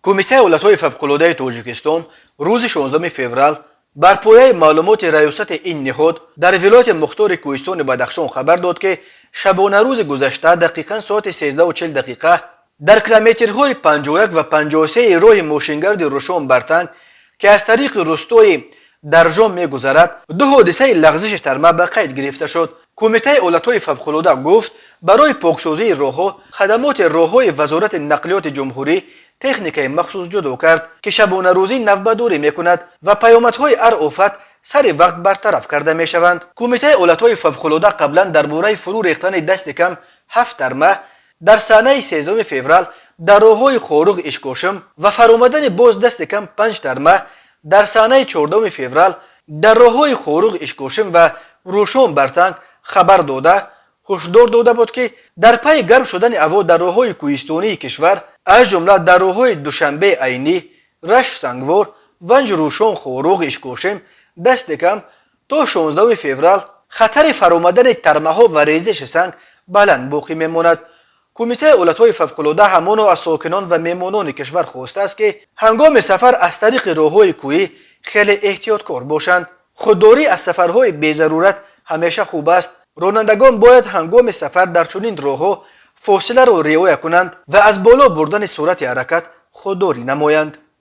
Кумитаи ҳолатҳои фавқулодаи Тоҷикистон рӯзи 16 феврал бар пояи маълумоти раёсати ин ниҳод дар вилояти мухтори Кӯҳистони Бадахшон хабар дод, ки шабонарӯзи гузашта дақиқан соати 13:40 дақиқа дар километрҳои 51 ва 53 роҳи мошингарди Рушон Бартанг, ки аз тариқи рустои Даржон мегузарад, ду ҳодисаи лағзиши тарма ба қайд гирифта шуд. Кумитаи ҳолатҳои фавқулода гуфт, барои поксозии роҳҳо хадамоти роҳҳои Вазорати нақлиёти ҷумҳурӣ техникаи махсус ҷудо кард, ки шабонарӯзӣ навбатдорӣ мекунад ва паёмадҳои ҳар офат сари вақт бартараф карда мешаванд. Кумитаи ҳолатҳои фавқулода қаблан дар бораи фурӯ рехтани дасти кам ҳафт тарма дар санаи 13 феврал дар роҳҳои Хоруғ Ишкошим ва фаромадани боз дасти кам панҷ тарма дар санаи 14 феврал дар роҳҳои Хоруғ Ишкошим ва Рушон Бартанг хабар дода, ҳушдор дода буд, ки дар пайи гарм шудани ҳаво дар роҳҳои кӯҳистонии кишвар, аз ҷумла дар роҳҳои Душанбе Айнӣ, Рашт Сангвор, Ванҷ Рушон, Хоруғ Ишкошим дасти кам то 16 феврал хатари фаромадани тармаҳо ва резиши санг баланд боқӣ мемонад. Кумитаи ҳолатҳои фавқулода ҳамоно аз сокинон ва меҳмонони кишвар хостааст, ки ҳангоми сафар аз тариқи роҳҳои кӯҳӣ хеле эҳтиёткор бошанд. Худдорӣ аз сафарҳои безарурат ҳамеша хуб аст. Ронандагон бояд ҳангоми сафар дар чунин роҳҳо фосиларо риоя кунанд ва аз боло бурдани суръати ҳаракат худдорӣ намоянд.